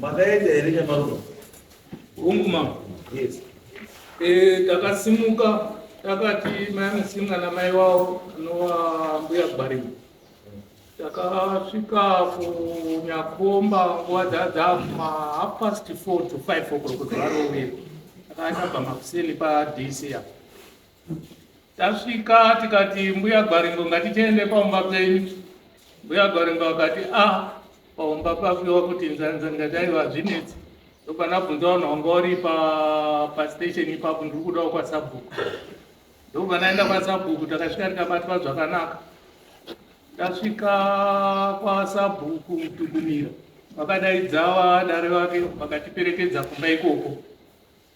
Makaenda here Nyamaropa? Hongu mama. Yes. Eh, takasimuka takati mai Musinga namai wavo anova mbuya Gwarimo. Takasvika kuNyakomba nguva dzadzakuma half past 4 to 5 o'clock zuva rovira. Takabva makuseni paDC apa. Tasvika tikati mbuya Gwaringo ngatichiende paumba penyu. Mbuya Gwaringo akati a ah, paumba pafiwa kuti nzanza ndikati aiwa zvinetsi. Ndopandabvunza vanhu vanga vari pastation ipapo ndiri kudawo kwasabhuku. Ndobva ndaenda kwasabhuku takasvika tikabatwa zvakanaka. Tasvika kwasabhuku Mutukumira vakadaidza vadare vake vakatiperekedza kumba ikoko.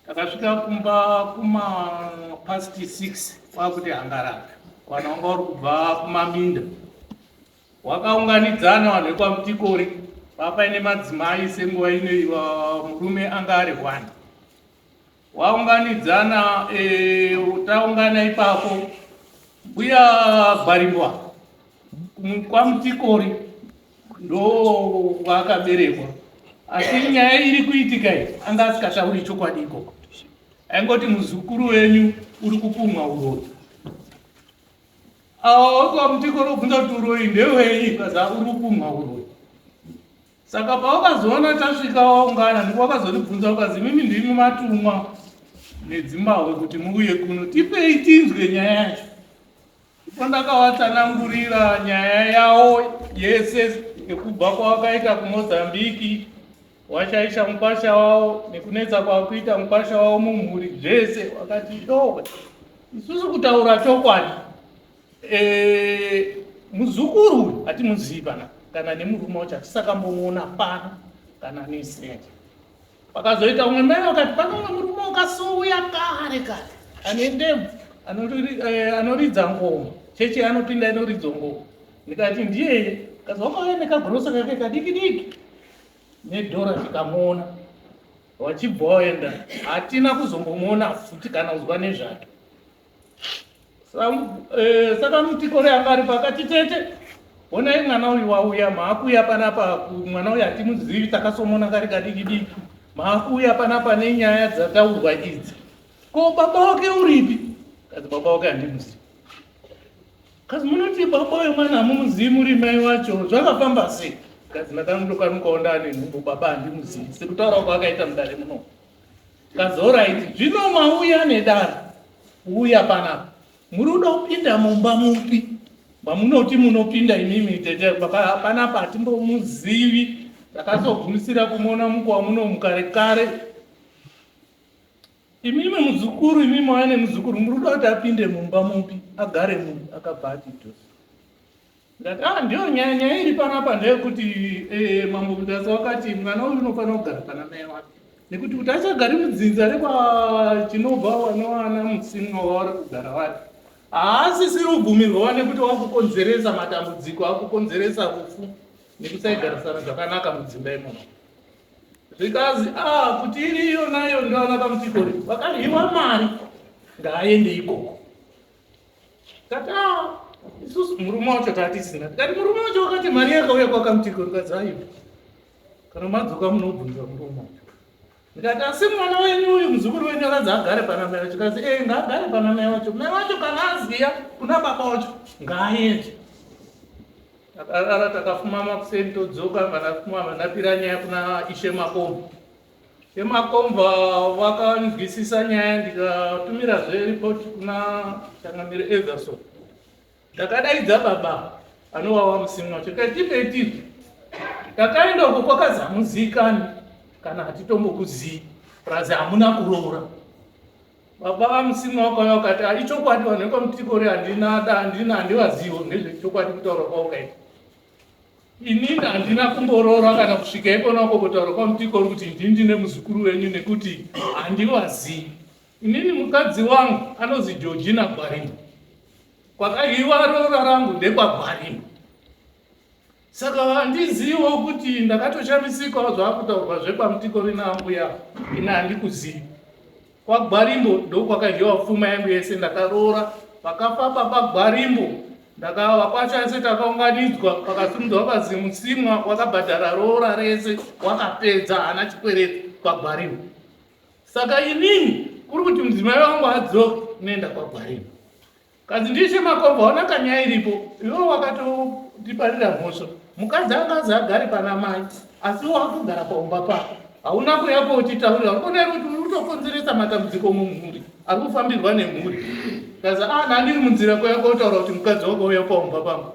Takasvika kumba kuma past 6 kwakuti hangaranga vanhu vanga vari kubva kumaminda wakaunganidzana vanhu vekwamutikori papaine madzimai senguva ino murume anga ari one waunganidzana e, taungana ipapo mbuya gwarimbwa kwamutikori ndo waakaberekwa asi nyaya iri kuitika iyi anga asikatauri chokwadi ikoko aingoti muzukuru wenyu uri kupumwa uroyi awa wekwamutikori obvunza kuti uroyi ndewei kaza uri kupumwa uroyi Saka pawakazoona tasvika waungana ndipo wakazondibvunza ukazi imimi ndimi matumwa nedzimbahwe kuti muuye kuno tipei tinzwe nyaya yacho. Ndipo ndakavatsanangurira nyaya yawo yese yekubva kwawakaita kuMozambique washaisha mukwasha wawo nekunetsa kwakuita mukwasha wawo mumhuri zvese wakati dowe isusu kutaura chokwadi Eh, muzukuru uyu hatimuzivi pana kana nemurume wacho hatisakambomuona pano kana nesenge pakazoita umwe mai vakati pane umwe murume wakasouya kare kare ane ndebvu eh, anoridza ngoma chechi anopinda inoridza ngoma ndikati ndiyeye kazi wakauya nekagrosa kake kadiki diki nedhora tikamuona wachibva waenda hatina kuzombomuona futi kana kuzwa nezvake Eh, saka mutikore anga ari pakati tete honai mwana uyu wauya maakuuya panapa mwana uyu hatimuzivi takasomona kari kadiki diki maakuuya panapa nenyaya dzataurwa idzi ko baba wake uripi kazi baba wake handimuzivi kazi munoti baba wemwana hamumuzivi muri mai wacho zvakafamba sei kazi ndakandokanukawo ndaane nhumbu baba handimuzivi sekutaura kwaakaita mudare muno Kazoraiti zvino mauya nedare kuuya panapa muri kuda kupinda mumba mupi mamunoti munopinda imimi tete panapa hatimbomuzivi takazogumisira kumuona mukuwa muno mukare kare imimi muzukuru imimi mauya nemuzukuru muri kuda kuti apinde mumba mupi agare mupi akabva ati dhusi Ndati ah, ndiyo nyaya nyaya iri panapa ndeyekuti eh, mambo Mutasa wakati mwana uyu unofanira kugara pana mai wake nekuti kuti achagari mudzinza rekwachinobva wanowana musimwa wavari kugara vari haasisiri kubvumirwa nekuti wakukonzeresa matambudziko akukonzeresa rufu nekusaigarisana zvakanaka mudzimba imomo zvikazi ah, kuti iri iyo nayo ndoana kamutikori vakaryiwa mari ngaaende ikoko Tati ah, isusu murume wacho tatisina. Tikati murume wacho wakati mari yakauya kwakamutiko rikadzi aiwa. Kana madzoka munobvunza murume wacho. Ndikati asi mwana wenyu uyu muzukuru wenyu akanzi agare pana mai wacho. Kazi eh ngaagare pana mai wacho. Mai wacho kana aziya kuna baba wacho ngaaende. Takarara takafuma makuseni todzoka vanafuma vanapira nyaya kuna Ishe Makombo. Vemakomba vakanzwisisa nyaya ndikatumirazve report kuna changamire Everson. Ndakadaidza baba anowawa musimwa wacho tikati tizvi. Takaenda uko kwakazi hamuzikani kana hatitombokuzivi plus hamuna kuroora. Baba vamusimwa wakauya wakati ah, ichokwadi vanhu vekwamutikore handina handina handivazivo ndezvechokwadi kutaura kwaukaita. Inini handina kumboroora kana kusvika ikona uko kutaura kwamutikori kuti ndini ndine muzukuru wenyu nekuti handivazivi. Inini mukadzi wangu anozi Georgina Gwarima. Kwakaiwa roora rangu ndekwaGwarima. Saka handiziviwo kuti ndakatoshamisikawo zvakutaurwa zvekwamutikori naambuya ini handikuzivi. KwaGwarimbo ndokwakadyiwa pfuma yangu yese ndakaroora pakafa baba Gwarimbo. Ndakava kwacho ese takaunganidzwa, pakasimudzwa pazimusimwa, wakabhadhara roora rese, wakapedza, haana chikwereti kwaGwarimbo. Saka inini kuri kuti mudzimai wangu adzoke, unoenda kwaGwarimbo. Kanzi ndishe Makomba, ona kanyaya iripo, iwe wakatotiparira mhosva. Mukadzi angazi agare pana mai, asi wakugara paumba pako. Hauna kuyapo uchitaurira, urikuona here kuti uri kutokonzeresa matambudziko mumhuri, ari kufambirwa nemhuri. Kazi ah, ndandiri munzira kuya kotaura kuti mukadzi wako uya paumba pangu.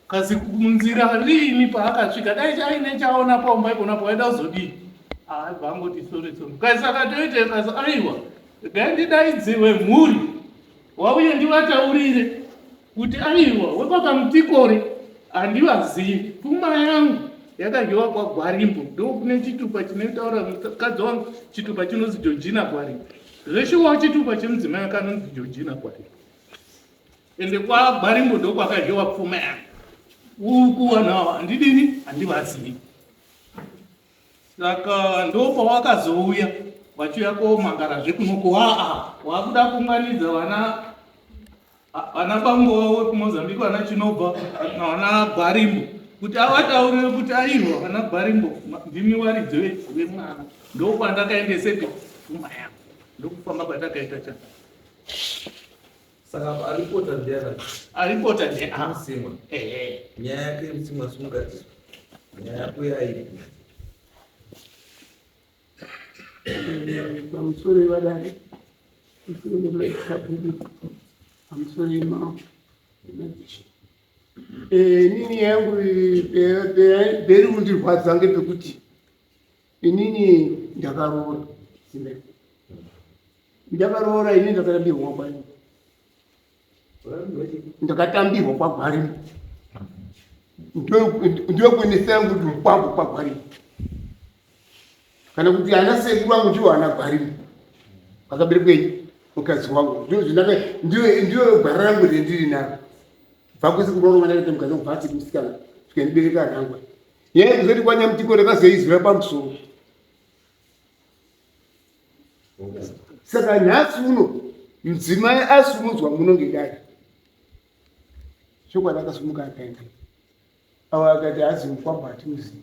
Kazi munzira riini paakasvika, dai aine chaona paumba iponapo waida kuzodii? Aibva angoti sorry sorry. Kazi saka toite, kazi aiwa, regai ndidaidziwe mhuri wauye ndivataurire kuti aiwa wekwaKamutikore handivazivi, pfuma yangu yakadyiwa kwaGwarimbo, ndokune chitupa chinotaura mukadzi wangu, chitupa chinonzi Georgina Gwarimbo. Zveshuwa chitupa chemudzimai akanonzi Georgina Gwarimbo, ende kwaGwarimbo ndokwakadyiwa pfuma yangu. Uku vanhu ava handidini, handivazivi. Saka ndopawakazouya vachiuya komangarazve kunoko, aa wakuda kuunganidza vana vana bango wavo vekuMozambique, vana Chinobva navana Gwarimbo, kuti avataurire kuti aiwa, vana Gwarimbo ndimi waridzi vemwana, ndokwandakaendesepi pfuma yangu, ndokufamba kwatakaita cha. Saka aripota ndiana? Aripota ndea Musimwa. Ehe. Nyaya yake Musimwa sungati. Nyaya yako yaipi? Pamusoro yevadare, pamusoro yemadzisabhuku, pamusoro yemadzishe. Inini yangu peri kundirwadza ngepekuti inini ndakaroora simbe, ndakaroora inini ndakatambirwa kwaGwarimbo, ndakatambirwa kwaGwarimbo, ndokuendesa yangu kuti kwangu kwaGwarimbo, kana kuti ana sekuru vangu ndiwo ana Gwarimbo vakaberekwenyu mukadzi wangu, ndiyo gwara rangu rendiri naro bva kwese kuroora ndakaita mukadzi wangu bva achiri musikana svika ndibereka rangu. Nyaya yekuzoti kwaNyamutiko ndakazoizwira pamusoro. Saka nhasi uno mudzimai asumudzwa muno ngedare, chokwadi akasumuka akaenda avo, akati hazi mukwambo hatimuzivi.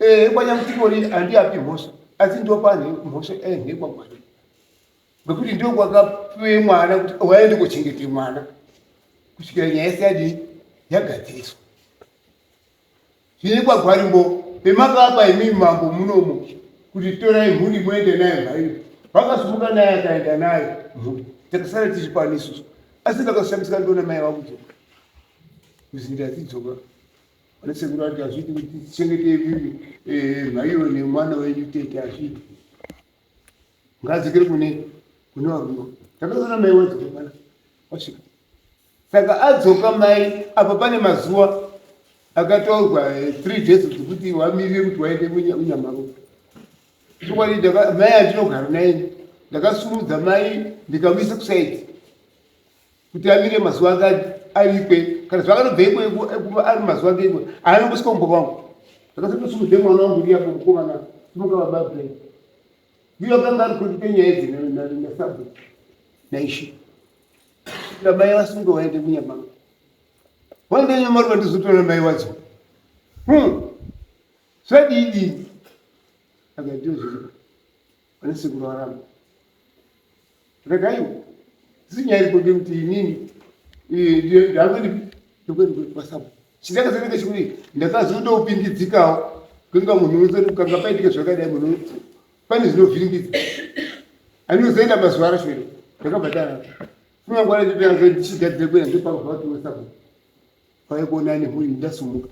Ee, kwaNyamutikori handiapi mhosva, asi ndopa mhosva nhekwaGwari, ngekuti ndio kwakapiwe mwana kuti waende kuchengete mwana kusvikira nyaya yese yadii yagadziriswa. Zvine kwaGwarimbo pemakapa imi mambo munomo kuti torai mhuri muende nayo mhaiyo, vakasumuka naye akaenda nayo mhuri, takasara tiri pano isusu. Asi ndakashamisika ndiona mai vakudzoka muzinda, achidzoka vanasekuru vati hazviiti kuti tichengete imimi mhaiyo nemwana wenyu tete, hazviiti, ngadzokere kune varume. Takasara mai wadzoka pana wasvika. Saka adzoka mai apa, pane mazuva akataurwa, 3 days, kuti wamirire kuti waende kuNyamaropa. Chokwadi mai andinogara naye, ndakasurudza mai ndikamuisa kusaidi kuti amire mazuva ake arikwe, kana zvakanobva ikwe ari mazuva ake ikwe haanongosvika kumba kwangu. Ndakasatosumudze mwana wangu ndiyapo mukomana simuka baba Brain, ndiyo akanga ari kuti penyaya idzi nasabu naishe. Mai vasunge waende kuNyamaropa, waende Nyamaropa, ndizotora mai wadzo. Zvadii? Akati zviripo vane sekuru varamba. Regaiwo zinyaya iripo ngekuti inini ndakuendi kwasabu chindakazonenge chikuti ndakazondopingidzikawo kunga munhu unozoti kanga paitike zvakadai, munhu pane zvinovhiringidza andinozoenda mazuva racho here. Ndakabva ndarara mangwana ndichigadzira kuenda, ndopakabva vatiwesabu pauya kuona nemhuri. Ndasumuka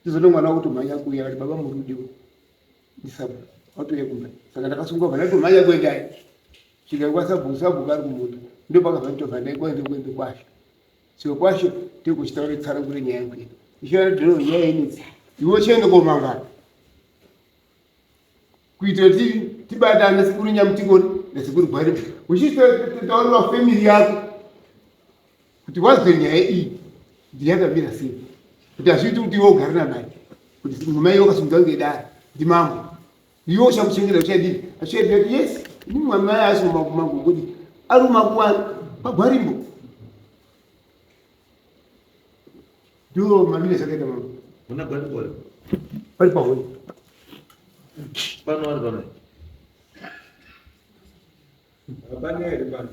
ndizona mwana wakutomhanya kuuya, akati baba muri kudiwa ndisabu, watouya kumba. Saka ndakasunga bva ndatomhanya kuendai svika kwasabhuku, sabhuku ari kumunda. Ndopakabva nditobva ndaikuende kuende kwashe, svika kwashe ndikuchitaura tsanangure nyaya yangu iyi ichiona ndino nyaya inidzi, iwe uchiende komangana kuitira kuti tibatane sekuru Nyamutikoni nasekuru Gwarimbo, uchitaurira family yako kuti wazwe nyaya iyi ndiyakamira sei, kuti hazviiti kuti iwe ugare namai, kuti mai wakasungwa ngedare ndimambo, iwe uchamuchengeta uchadii? Achiedii kuti yes, ini mwamai asi mumakumambo kuti ari makuwani paGwarimbo. Ndiwo mamire zvakaita mama. Muna gwani Pari pahoni. Pano vari pano. Hapana here pano.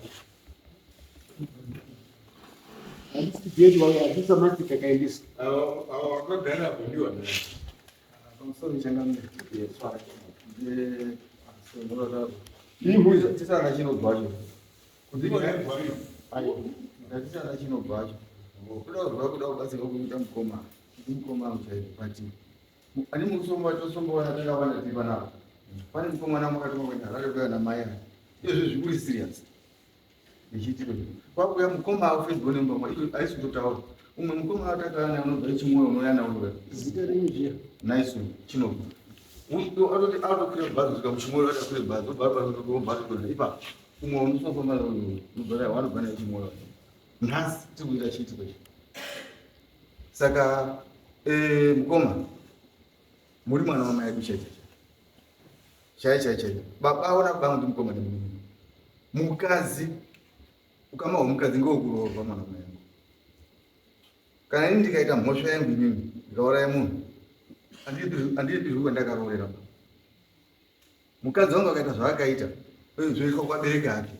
Handisi gate wauya handisi masika kaendesa. Avo vakagara apo ndiwo nani? Pamusoro changamire. Imbuzi. Tisana chinobvacho. Ndiko naigwari. Ndatisana chinobvacho. Kuda kurwa kuda kubatsirwa kuita mukoma. Ndi mukoma wangu chaivo but ani musomba tosombowana takawanda tiri panapa. Pane mukomana mukati makuenda Harare kuya namai aya. Izvi zvikuri serious. Ndichiitiko izvi. Kwakuya mukoma wako Facebook nemba mwa iyo haisi kutotaura. Umwe mukoma watakauya naye unobva Chimoyo unouya naye uya. Zita renyu zviya. Nice chinobva. Uyo atoti atokwira bhazi kusvika muChimoyo atakwira bhazi obva bhazi bhazi ipapo. Umwe unosofamba unobva naye wanobva naye Chimoyo. Nhasi tiri kuita chiitiko ichi. Saka mukoma muri mwana wamai edu chaicho chaicho chaicho chaicho. Baba aona baba ndi mukoma nemunhu. Mukadzi ukama hwemukadzi ngewokuroorwa mwana wamai yangu. Kana ini ndikaita mhosva yangu inini ndikauraya munhu andidi kwandakaroorera. Mukadzi wangu akaita zvaakaita zvoitwa kwabereki ake.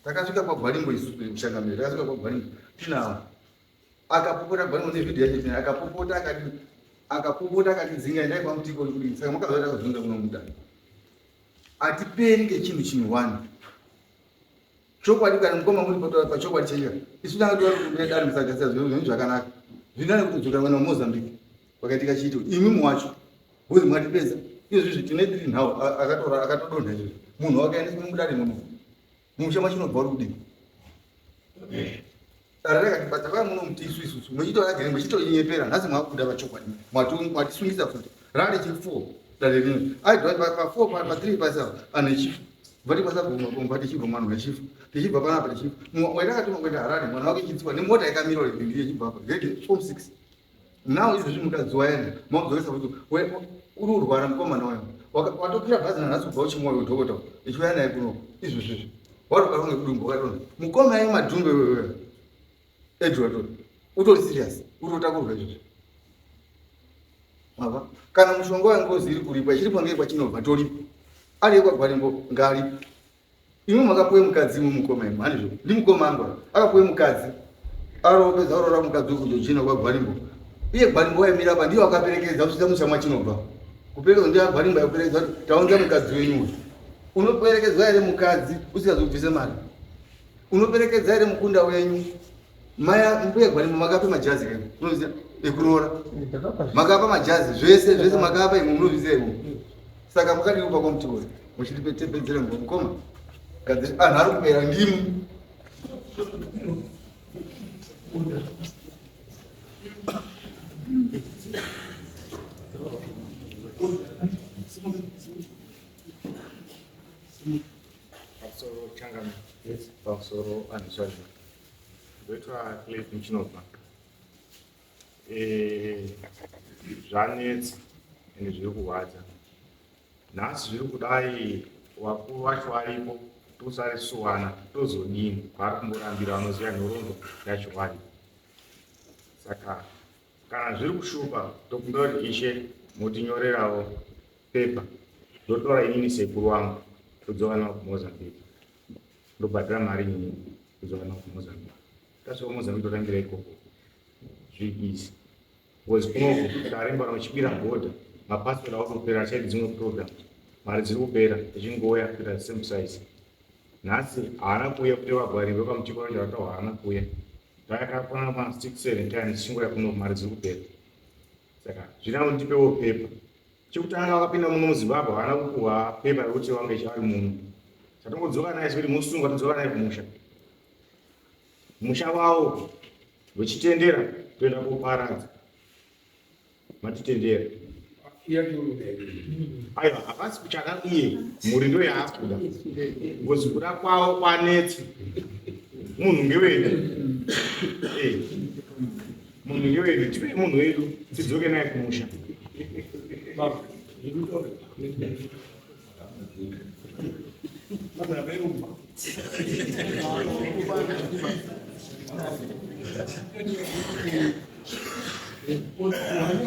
Takasvika kwaGwarimbo isu kushangamira takasvika kwaGwarimbo tinawo akapopota Gwarimbo nevhidhiyo yacho tinayo akapopota akati akapopota akatidzinga endai kwamutiko kudini saka mukadzi watakazunza kunomuda hatiperi ngechinhu chinhu one chokwadi kana mukoma muri pachokwadi chenyika isu tanga toda kukumbira dare musagadzira zvinhu zvakanaka zvinani kutodzoka mwana wemozambique kwakaitika chiito imi muwacho because mwatipedza izvizvi tine tiri nhau akatora akatodonha izvizvi munhu wakaendeswa mudare muno musha machinobva uri kudini dare rakatibata vaya muno muti isu isusu muchitoragere muchitonyepera nhasi mwakubuda pachokwadi mwatisungisa futi rari chi 4 dare rino aidwa pa 4 pa 3 pasa ane chifu vati kwasabvuma tichibva mwana wechifu tichibva panapa tichifu watakatuma kuenda Harare mwana wake chitsiwa nemota yakamira ndiye chibva apa grade form 6 now izvozvi mukadzi waenda makudzokesa kuti uri kurwara mukomana wayo watokwira bhazi nanhasi kubva uchimoyo dhokota ichiuya naye kuno izvozvizvi warwara kunge kudumbu wakadonha mukoma yenyu madhumbe wewe Edward utori serious utotakurwa izvozvi mava kana mushonga wengozi iri kuripa ichiripwa ngei kwachinobva toripa ari yekwagwarimbo ngaaripo imwe makapuwe mukadzi imwe mukoma imwe handizvo ndimukoma angu akapuwe mukadzi aropedza aroora mukadzi wekujojina kwagwarimbo iye Gwarimbo waimira apa ndiye wakaperekedza kusvitsa musha mwachinobva kuperekedza ndiye Gwarimbo aikuperekedza kuti taunza mukadzi wenyu uyu unoperekedzwa here mukadzi usikazi kubvise mari unoperekedza here mukunda wenyu maya mbuya Gwarimbo makapa majazi emu unoziva ekuroora makapa majazi zvese zvese makapa imwe munozviziva imwe saka makadii kupa kwamutiwe muchitipedzera nguva mukoma gadziri anhu ari kupera ndimi Pamusoro changamire. Yes. Pamusoro anhu zvazvo. Ndoitwa Clayton Chinobva. Zvanetsa ende zviri kurwadza. Nhasi zviri kudai vakuru vacho varipo tosarisuwana tozodini kwaari kumborambira vanoziva nhoroondo yacho varipo. Saka kana zviri kushupa tokumbira kuti ishe mutinyorerawo pepa ndotora inini sekuru wangu todzoka navo kuMozambique ndobhadhara mari inini kudzoka navo kuMozambique tasvika kuMozambique totangira ikoko zviri easy because kunoku taremba nochibira bhodha mapassport akutopera achaiti dzimwe program mari dziri kupera tichingouya kuita same size nhasi haana kuuya kuti vagwarirwe pamuchikoro chavataura haana kuuya takakwana ma 6 7 times tichingouya kunoku mari dziri kupera saka zvina kuti ndipewo pepa chekutanga vakapinda muno muZimbabwe havana kupuhwa pepa rekuti vange vari muno tatongodzoka naye sekuti musungwa todzoka naye kumusha musha wavo vechitendera toenda koparadza matitendera aiwa havasi kuchaka iye mhuri ndo yaakuda ngozi kuda kwavo kwanetsa munhu ngewedu munhu ngewedu tipei munhu wedu tidzoke naye kumusha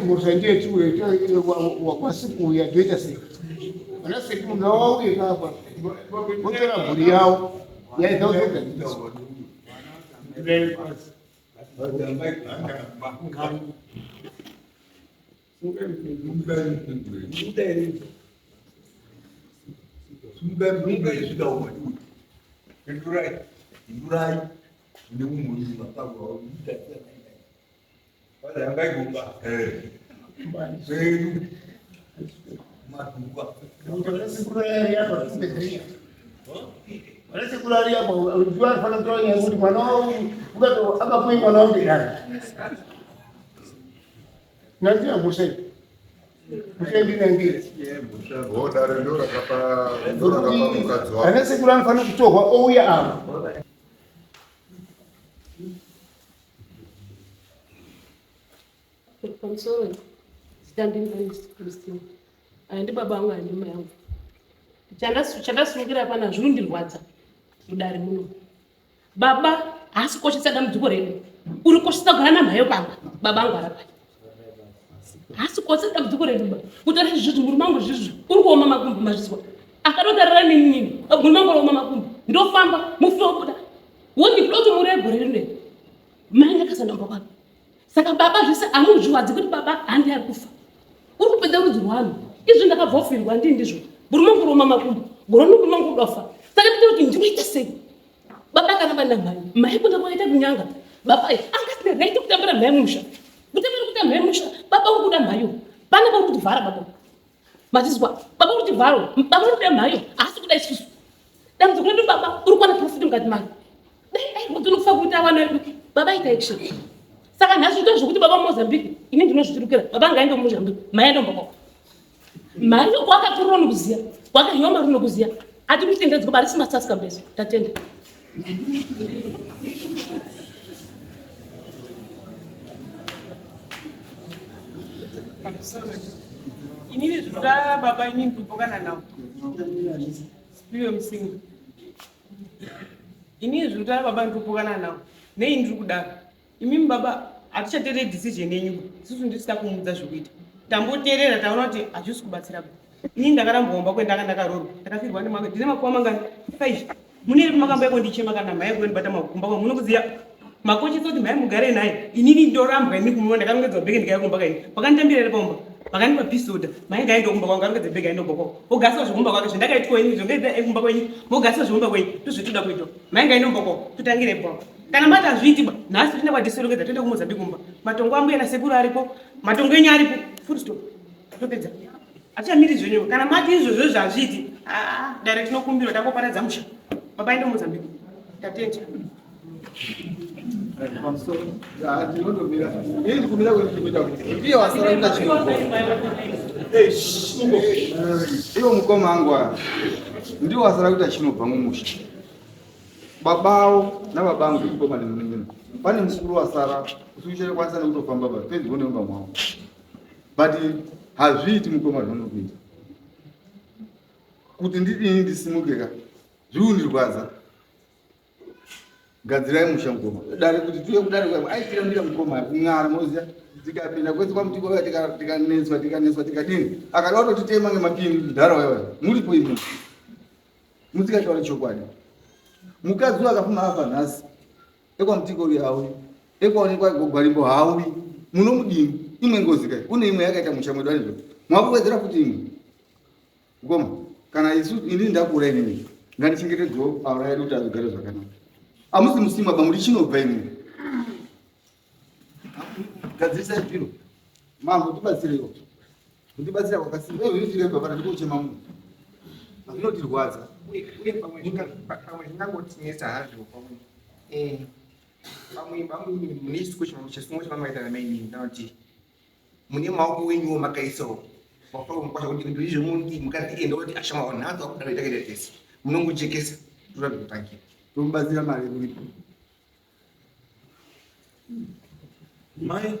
Mhosva ndiye tiuye wasikuuya ndoita sei? Vana sekuru ngavauye kapa votora mhuri yavo yaida kuzogadziriswa. Mwana akapuwe mwana wangu dai Nanzira mhosva iyi. Mhosva iyi ndinangire. Dare ndo rakapa ndo rakapa mukadzi wako. Ana sekuru anofanira kutorwa ouya apa. Pamusoro zita ndini Christine. Aya ndibaba vangu aya ndimai vangu. Chandasungira pana zvinondirwadza mudare muno. Baba haasi kukoshesa dambudziko redu. Uri kukoshesa kugara namhayo pamba. Baba angu arapa. Haasi kukoshesa dambudziko redu ba. Kutaura izvizvi murume wangu izvizvi uri kuoma makumbo mazvizwa. Akadotarira nini nini. Murume wangu uri kuoma makumbo. Ndofamba mufi wobuda. Woti kuda kuti muure gore rino. Mai ndakasandamba kwake. Saka baba zvese amuzviwadzi kuti baba handi ari kufa. Uri kupedza rudzi rwangu. Izvi ndakabva kufirwa ndini ndizvo. Murume wangu uri kuoma makumbo. Gore rino murume wangu udofa. Saka ndinoita kuti ndinoita sei? Baba akaramba namai. Mai kunda kwaita kunyanga. Baba anga asina right kutambira mhai musha. Kutambira kuita mhai musha. Baba uri kuda mhayo. Pana pauri kutivhara baba. Machizwa. Baba uri kutivhara. Baba uri kuda mhayo. Haasi kuda isusu. Dambudziko redu baba uri kuwana profit mukati make. Dai dai kuti unokufa kuita vana vedu. Baba ita action. Saka nhasi zvito zvekuti baba Mozambique ini ndinozviturukira. Baba ngaende kuMozambique. Mai aende kumba kwako. Mari kwakatorwa nokuziya. Kwakahiwa mari nokuziya. Ati kutenderedzwa bari simasasika mbezo. Tatenda. Inini zvinoda baba inini kupokana nawo. Spiwe musinga. Inini zvinoda baba ndikupokana nawo. Nei ndiri kudaro? Imimi baba hatichatereri decision yenyu isusu ndisina kumuudza zvekuita. Tamboterera taona kuti hazvisi kubatsira. Inini ndakarambwa kumba kwendanga ndakaroorwa. Ndakafirwa nemwana. Ndine makuva mangani? 5. Mune iri makamba yako ndichema kana mhai yako ndibata makumba kwa munokuziya. Makochesa kuti mhai mugare naye. Inini ndorambwa ini kumuona ndakarongedza bheke ndikaya kumba kaini. Vakanditambira here paumba? Vakandipa peace order. Mhai ngaende kumba kwangu arongedze bheke aende kumba kwako. Ogasira zvekumba kwake zvendakaitwa ini zvongaita kumba kwenyu. Mogasira zvekumba kwenyu. Ndozvetoda kuitwa. Mhai ngaende kumba kwako. Totangire ipapo. Kana mati hazviiti ba. Nhasi toenda kwadisorongedza toenda kuMozambique kumba. Matongo ambuya nasekuru aripo. Matongo enyu aripo. Full stop. Topedza. Hatichamiri zvenyu. Kana mati izvozvo zvazviiti. Ah, dare tinokumbirwa tangoparadza musha. Baba ende Mozambique. Tatenda. Iwo mukoma wangu aya ndiwo wasara kuita chinobva mumusha babawo nababangu mukoma nemunin'ina pane mukuru wasara usiuchakwanisa nekutofamba ba pedyo nemumba mwavo but hazviiti mukoma zvanokuita kuti ndidini ndisimuke ka zviundirwadza gadzirai musha mukoma dare kuti tiuye kudare kwavo aitirambira mukoma kun'ara moziva tikapinda kwese kwamutiko tikanetswa tikanetswa tikadini akada kutotitema ngemapini mudhara waiwa muripo imi musikataura chokwadi mukadzi uyo akafuma afa nhasi ekwamutiko uyu hauyi ekwaonekwa gwarimbo hauyi munomudini imwe ngozi kai kune imwe yakaita musha mwedu anizvo mwakuwedzera futi imwe Mukoma, kana isu ini ndakura inini ngandichengetedzewo aura yedu kuti azogare zvakanaka. Amusi musimba ba muri chinobva imwe. Gadzirisa zviro. Mambo tibatsireiwo. Kutibatsira kwakasimba. Ewe ini tiri baba ndiko kuchema munhu. Zvinotirwadza. Uye pamwe pamwe zvingangotinetsa hazvo pamwe. Eh. Pamwe pamwe mune chisungo chisungo chamamaita namainini kana kuti mune maoko wenyuwo makaisawo mafawo mukwasha kuti ndizvo mundi mukadzi enda kuti ashama wanhadzo akudaro itakaita tese munongojekesa toda kutangira tomubatsira mari muripo mai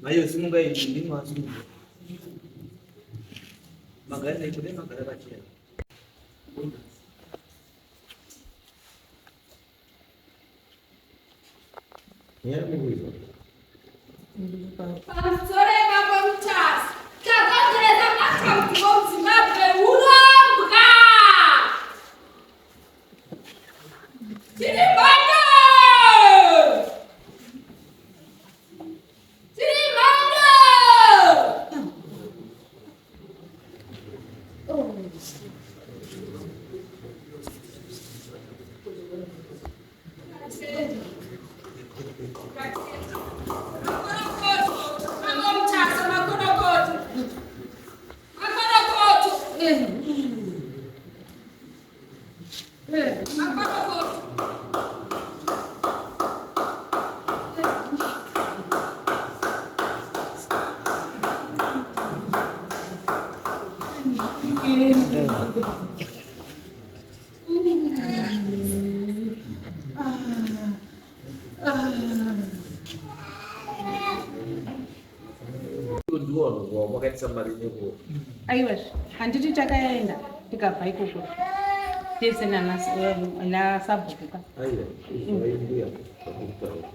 mai simuka iyi ndini wasimuka magara nei magara pachena Nyaya mukuizwa. Pamusoro ipapa Mutasa, takakonzeresa matambudziko muZimbabwe hurombwa. Tiri mhando! Tiri mhando! Aiwa, handiti takaenda tikabva ikoko tese nasabhuku ka. Aiwa, izwai mbuya zvakutaura.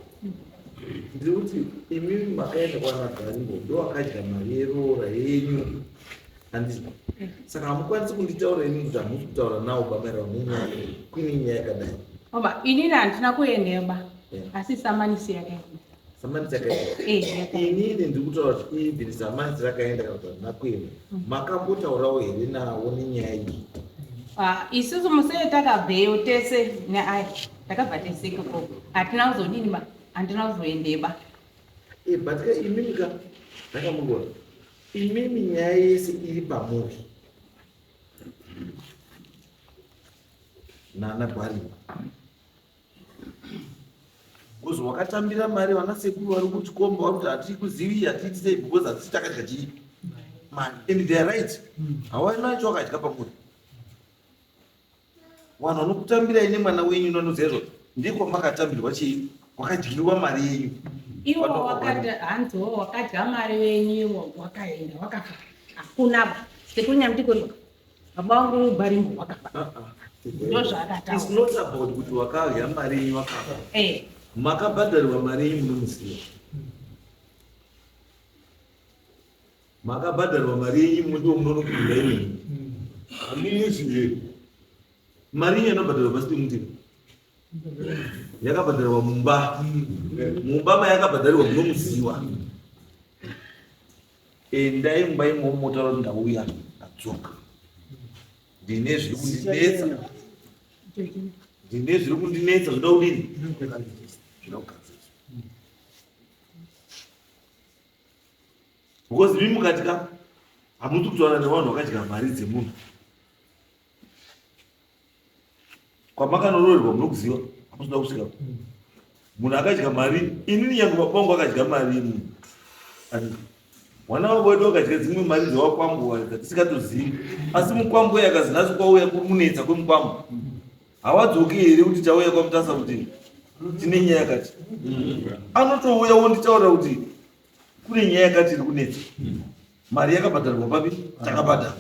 Ndiri kuti imi makaenda kwana Garimbo ndowakadya mari yeroora yenyu. Handiti? Saka hamukwanisi kunditaura ini kuti hamusi kutaura nawo pamaererano nenyaya kuine nyaya yakadai. Oba, inini handina kuendeyo ba. Asi samanisi yakaenda. Samanisi yakaenda. Eh, yakaenda. Inini ndiri kutaura kuti even samanisi rakaenda kana kuti handina kuenda. Makambotaurawo here nawo nenyaya iyi? Ah, isusu musee takabveyo tese neaya takabva tese ikoko hatina kuzodini ba handina kuzoendeba ba. Eh, but ka imimi ka ndakamugona. Imimi nyaya yese iri pamuri. Nana Gwarima. Because wakatambira mari vana sekuru vari kuchikomba vari kuti hatikuzivi hatiiti sei because hatisi takadya chii mari and they are right. Hawana chawakadya pamuri. Vanhu vanokutambirai nemwana wenyu vanoziva izvo ndiko makatambirwa chii kwakadyiwa mari yenyu. Iwo wakadya hanzi wo wakadya mari wenyu iwo wakaenda wakafa hakuna ba sekuru Nyamtikori baba vangu Gwarimbo wakafa. Ndozvaakataura. It's not about kuti wakadya mari yenyu wakafa. Eh. Makabhadharirwa mari yenyu munomuziva. Makabhadharwa mari yenyu ndiwo munonopinda imimi. Hamuzive. Mari yenyu inobhadharwa pasi pemuti. Yakabhadharwa mumba. Mumba mayakabhadharirwa munomuziva. Endai mumba imomo motaura kuti ndauya ndadzoka. Ndine zviri kundinetsa. Ndine zviri kundinetsa zvinoda kudini? Zvinoda kugadziriswa. Because imi mukati ka hamuti kutaura nevanhu vakadya mari dzemunhu. Kwamakanoroorerwa munokuziva hamusina kusvika. Munhu akadya mari, inini nyange baba vangu akadya mari munhu. Ani mwana wavo wedu akadya dzimwe mari dzewakwambo dzatisingatozivi. Asi mukwambo uye akazi nhasi kwauya kuri kunetsa kwemukwambo. Hawadzoki here kuti tauya kwaMutasa kuti tine nyaya yakati. Anotouya wonditaurira kuti kune nyaya yakati iri kunetsa. Mari yakabhadharwa papi? Takabhadhara.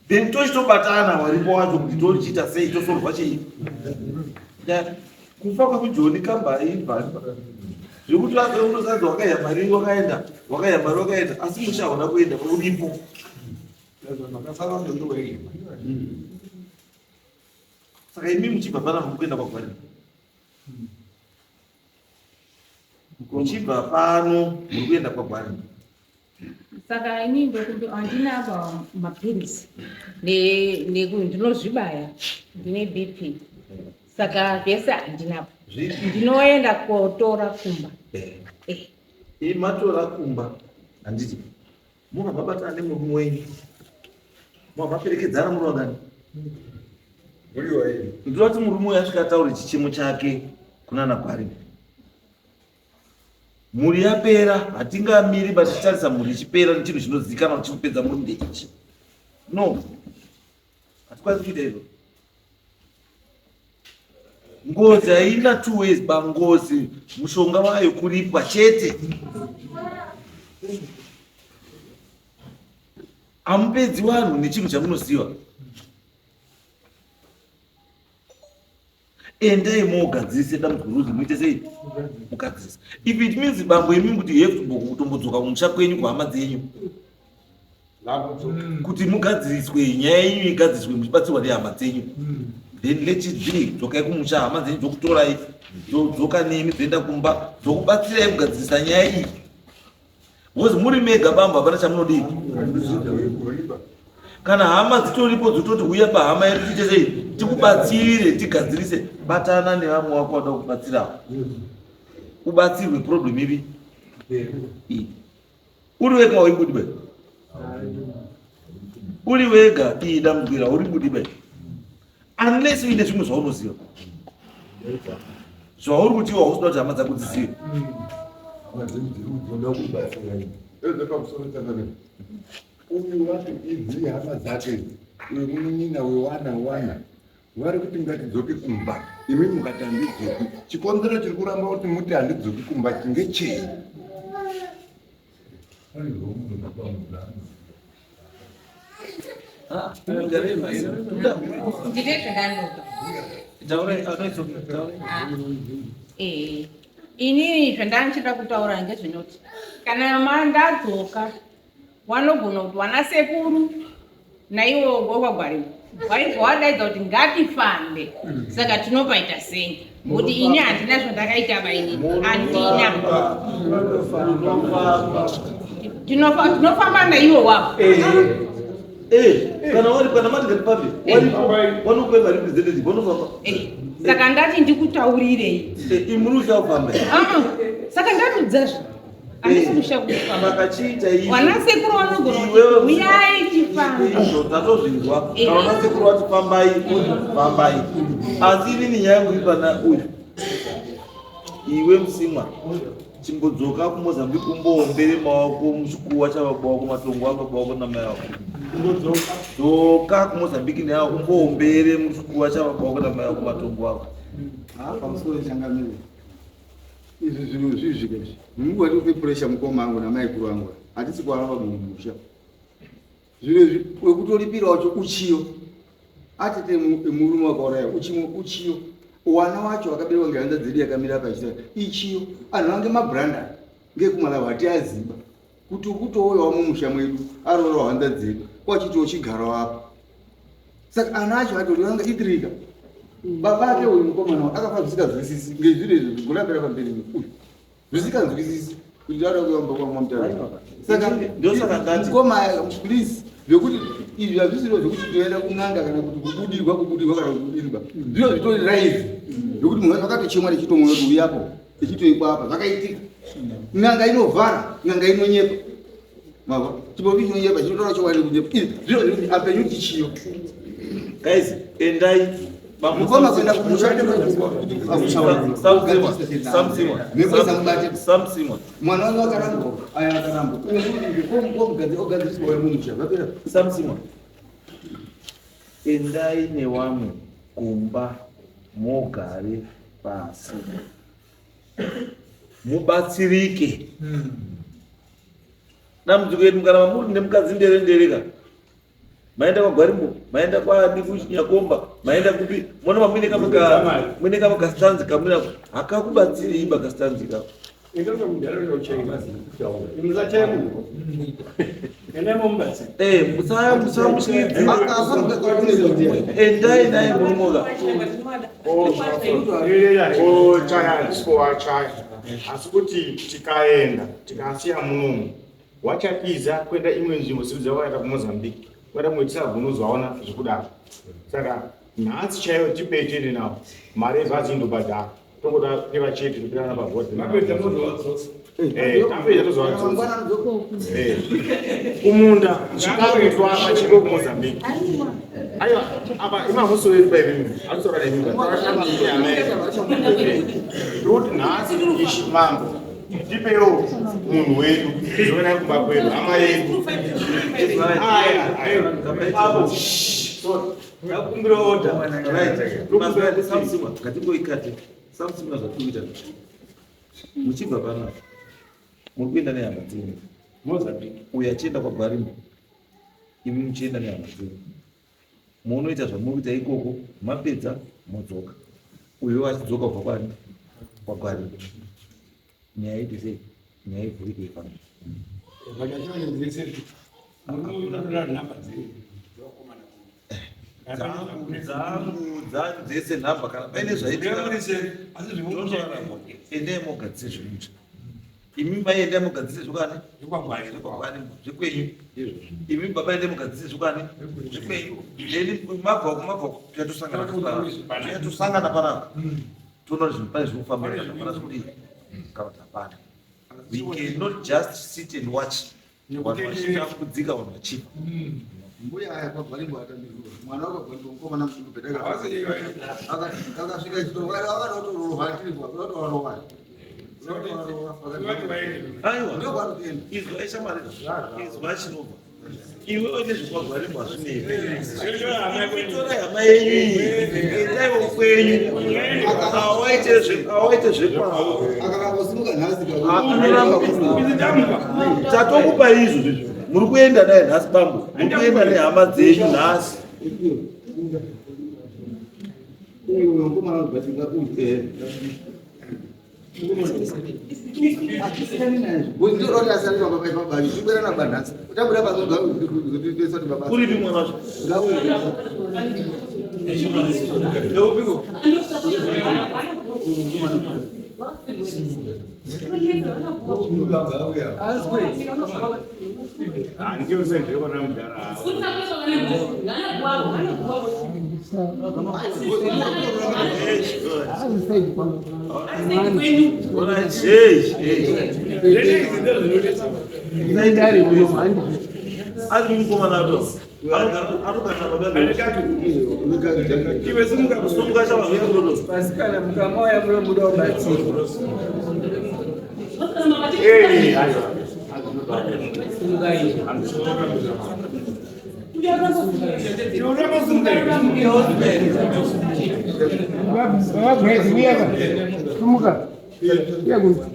Then tochitobatana waripo wacho kuti tochiita sei tosorwa chii. Kufa kwekujoni kamba haibva. Zvekuti unosanzi wakaiya mari wakaenda, wakaiya mari wakaenda, asi musha hauna kuenda uripo. Saka imi muchibva panapa mukuenda kwaGwari. Muchibva pano muri kuenda kwaGwari. Saka ini ndokuti handina apa mapiritsi ndinozvibaya ndine BP saka zvese handinapo ndinoenda kotora kumba. Eh. Matora kumba handiti mobva mabatana nemurume wenyu mobva maperekedzana muri vangani? Ndinoda kuti murume uyu asvika ataure chichemo chake kunana Gwari. Mhuri yapera, hatingamiri but tichitarisa mhuri ichipera nechinhu chinozikanwa kuti chikupedza mhuri ndeichi. No, hatikwanisi kuita izvo. Ngozi haina two ways ba ngozi mushonga wayo kuripwa chete. Hamupedzi vanhu nechinhu chamunoziva. Endai mogadzirise dambudziko ruzi muite sei mugadzirisa. If it means bambo imi kuti you have to kutombodzoka kumusha kwenyu kuhama dzenyu kuti mugadziriswe nyaya yenyu igadziriswe muchibatsirwa nehama dzenyu then let it be. Dzokai kumusha hama dzenyu dzokutorai dzoka nemi dzoenda kumba dzokubatsirai kugadzirisa nyaya iyi because muri mega bambo hapana chamunodii kana hama dzitoripo dzototi huya pahama yedu tiite sei tikubatsire tigadzirise batana nevamwe wako vanoda kubatsirawo ubatsirwe problem ipi iyi uri wega waibudi bai uri wega iyi dambudziko uri budi bai unless uine zvimwe zvaunoziva zvauri kuti iwe hausida kuti hama dzako dzizive uyu wacho idzi hama dzake uyu munin'ina wewana wana vari kuti ngatidzoke kumba imi mukati handidzoki chikonzero chiri kuramba kuti muti handidzoki kumba chinge chei Ndine zvandanoda. Eh, inini zvandandichida kutaura ngezvinoti kana mandadzoka wanogona kuti wana sekuru naiwo gokwagwariwa waibva wadaidza kuti ngatifambe saka tinopaita sei ngokuti ini handina zvandakaita ba ini handina tinofamba naiwo wavo eh, eh, kana wari kana mati ngatifambe waripo wanokupa representative vanofamba eh, saka ndati ndikutaurirei imuri usafamba ah, ah. saka ndatudzazve handisi kusha kufamba makachiita izvi wana sekuru vanogona kuti uyai tifambe izvo tatozvinzwa kana wana sekuru vati fambai fambai asi inini nyaya yangu iri pana uyu iwe musimwa chimbodzoka kumozambique umboombere maoko muchikuwa chababa wako matongo ababa wako namai wako dzoka kumozambique neawo umboombere muchikuwa chababa wako namai wako matongo ako pamusoro changamire izvi zvinhu zvizvika izvi munguva tikupe pressure mukoma angu namaikuru angu hatisi kuaramba mumusha zviro izvi wekutoripira wacho uchiyo atete murume wakauraya uchimo uchiyo wana wacho wakaberekwa ngehanza dzedu yakamira pachita ichiyo anhu ange mabranda ngekumalawi hatiaziba kuti ukutouyawo mumusha mwedu aroora hanza dzedu kwachiti uchigarawo apa saka ana acho atori vanga itirika baba ake uyu mukomana akafa zvisinganzwisisi ngezviro izvi zvigorambira pamberi uyu zvisinganzwisisi kuti ada kuyamba kwamamutara saka mukoma please zvekuti izvi hazvisiro zvekuti toenda kun'anga kana kuti kubudirwa kubudirwa kana kubudirwa zviro zvitori live zvekuti munhu akatochemwa nechitomoyo kuti uyapo ichitoikwa apa zvakaitika n'anga inovhara n'anga inonyepa mava chipopi chinonyepa chinotaura chokwadi kunyepa izvi zviro zvekuti apenyu tichiyo guys endai mukoma kuenda kumusha samsimwa mwana wangu akarambwa aya akarambwa ogadziriswa wemumusha zvapera samsimwa endai newamwe kumba mogare pasi mubatsirike dambudziko iri kana mamuri nemukadzi ndere ndereka maenda kwagwarimbo maenda kwadi kunyakomba maenda kupi mona mamuine muine kama kastanzi kamuna hakakubatsirei bakastanzi kako musamutyidzi endai naye munomoka Kochaya handisi kuwachaya asi kuti tikaenda tikasiya munomu wachatiza kuenda imwe nzvimbo sekuziva kwakaita kumozambique kuenda kumwe tisagonozoaona zvekudaro saka nhasi chaiyo tipei tiende nawo mari yebhazi indobhadhara tongoda peva chete topirana pabhodhi tapedza tozovadzosa kumunda chikakuitwa pachiko kumozambique aiwa apa imamuso wedu paivimi atisaura nemi nhasi ishi mambo tipewo munhu wedu tizoenda kumba kwedu hama yedu aya aya Ndakumbira order. Right. Samsimwa, ngatimboikate. Samsimwa zvatiri kuita. Muchibva panapa. Muri kuenda nehama dzenyu. Mozambique. Uyu achienda kwaGwarimbo. Imi muchienda nehama dzenyu. Munoita zvamuri kuita ikoko, mapedza modzoka. Uyo achidzoka kubva kwani kwagwari. Nyaya iti sei? Nyaya ivhurike ifambe. Dzangu dzangu dzese nhamba kana paine zvaitika endai mogadzise zvemutsva. Imi mai endai mugadzise zvekwani zvekwani zvekwenyu. Imi baba endai mugadzise zvekwani zvekwenyu. Then mabva uko mabva uko tiyatosangana panapa. Tiyatosangana panapa. Toona kuti zvinhu pane zviri kufamba here kana hapana zvekudii kana kuti hapana. We cannot just sit and watch vanhu vachitambudzika vanhu vachifa. Mbuya aya kwagwarimbo atambirwa mwana wakagwarimbo mukomana muduku pedaka akasvika chitoro akatorohwa tiripo akatorohwa. Aiwa, izwa ishamwari, izwa chinobva. Iwewe nezvekwagwarimbo hazvinei. Torai hama yenyu iyi, endaiwo kwenyu. Awaite zvekwavo. Tatokupa izvo zvezvo. Muri kuenda naye nhasi bambo, muri kuenda nehama dzenyu nhasi. Uripi mwana wacho? Ari mukomana ato. Vasikana mukamauya munobuda ubatsiro. Sumuka. Uya kuno.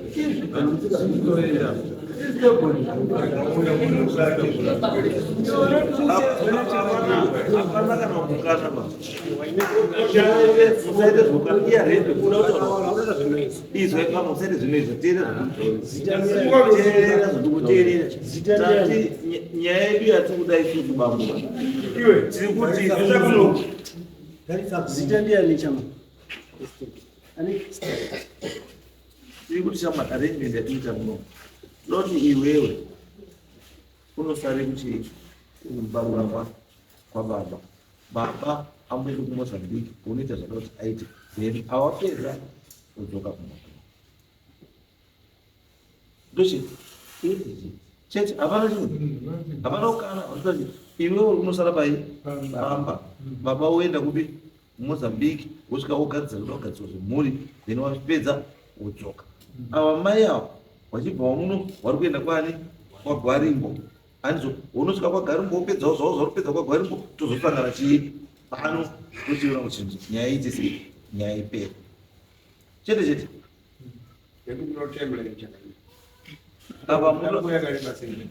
Hapana kana kukana ba. Usaite zvokana iya ready kuda kutaura. Izwa ipapa usaite zvinoizwa teerera teerera zvandikuteerera. Tati nyaya yedu yatiri kuda isusu bambo. Tiri kuti isusu Zita ndiyani chama? Ani? tiri kuti chama arrangement yatinoita muno. Tinoti iwewe unosare kuchii kumba kwababa. Baba amboende kuMozambique unoita zvada kuti aite then awapedza odzoka kumba. Ndochi chete hapana chimwe hapana kukana iwewe unosara pai pamba baba woenda kupi Mozambique wosvika wogadzira kuda kugadzirwa zvemhuri then wapedza wodzoka. Ava mai ava wachibvawo muno wari kuenda kwani kwaGwarimbo andizo unosvika kwaGwarimbo wopedzawo zvavo zvauri kupedza kwaGwarimbo tozosangana chii pano tochiona kuti nyaya iite sei nyaya ipere chete chete. Ava muno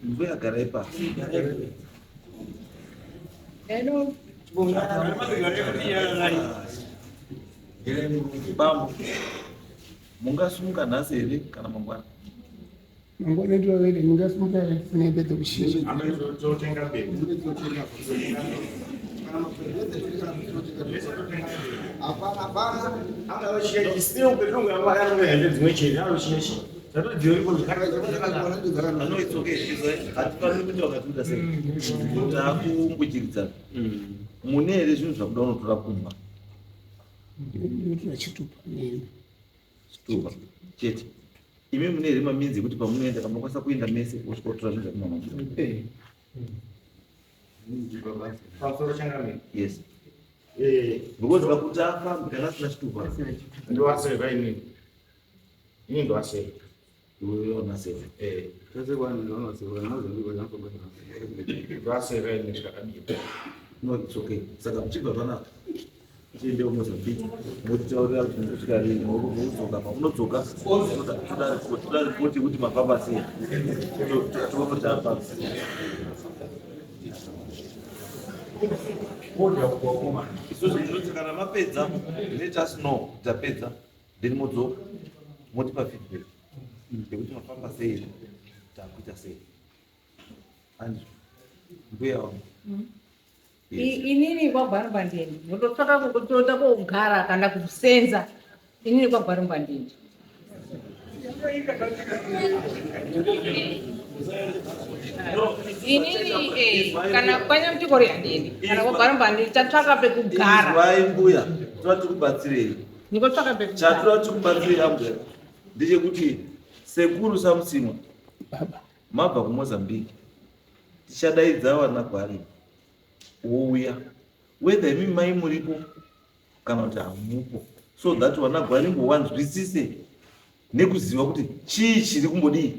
mbuya garai pasi. Bambo, mungasumuka nhasi here kana mangwana? Mangwana ndovele ndingasumuka nehembe dzekushinja. No, it's okay. Hatifaniri kuita wakatiita sei? Takunguchiridzana. Mune here zvinhu zvakuda unotora kumba? Ndinotora chitupa nehembe. Chitupa chete. Imi mune here maminzi ekuti pamunoenda kana munokwanisa kuenda mese wosvika wotora zvinhu zvakumama? Pamusoro changamire. Yes. Because kakuti afambe kana asina chitupa. Ndowaseva inini. Ini ndowaseva. Iwe unaseva. Eh. Ndowaseva ini zvakadii. No, it's okay. Saka muchibva panapa tiende kuMozambique motitaurira kuti mukusvika rini mokudzoka pamunodzoka toda ripoti yekuti mafamba sei toona kuti afamba. Isusu tinoti kana mapedza, let us know tapedza, then modzoka motipa feedback yekuti mafamba sei, takuita sei. Andrew, mbuya wangu. Inini kwaGwarumba ndiendi ndototsvaka kutoda kogara kana kusenza inini kwaGwarumba ndiendi. Inini kana kwaNyamutikori handiendi kana kwaGwarumba handiendi chatsvaka pekugara. Izwai mbuya, toda tikubatsirei. Ndikotsvaka pekugara. Chatoda tikubatsirei ambuya ndechekuti sekuru saMutsimwa mabva kuMozambique, tichadaidza vana Gwari wouya, whether imi mai muripo kana kuti hamupo, so that vana Gwarimbo wanzwisise nekuziva kuti chii chiri kumbodii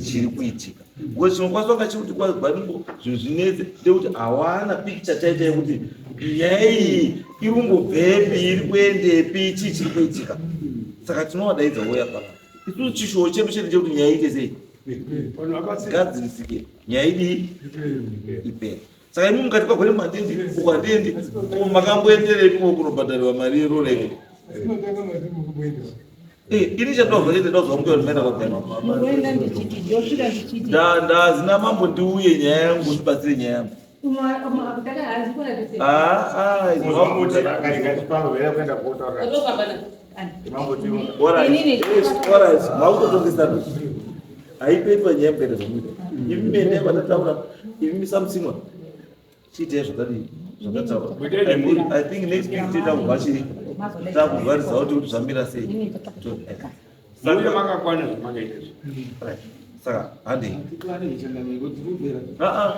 chiri kuitika, because chinokwanisa kunga chiri kuti kwaGwarimbo zvinhu zvinetse ndekuti hawana picture chaita yekuti nyaya iyi iri kumbobvepi, iri kuendepi, chii chiri kuitika. Saka tinovadaidza wouya papa. Isusu chishuwo chedu chete chekuti nyaya iite sei, gadzirisike, nyaya idii, ipere. Saka imi mukati kwagore mandindi uko handiendi, makamboenderepi kunobhadharirwa mari yeroreke? Ini chandinozwa chete, ndozwa mbuya kuti maenda kwagore. Ndinoenda ndichiti ndosvika ndichiti Ndazina mambo, ndiuye nyaya yangu, ndibatsire nyaya yangu. Ah, ah, Makutotongesana, haipetwa nyaya mukaita zvamuita. Imi mene vatataura, imi saMutsimwa chiitai zvakadii zvakataura. I think next week tiita chii, takubva result kuti zvamira sei. Mune makakwana zvamakaita izvi. Saka handei. Ah, ah,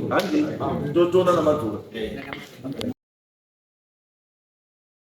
handei, totoona namadhura.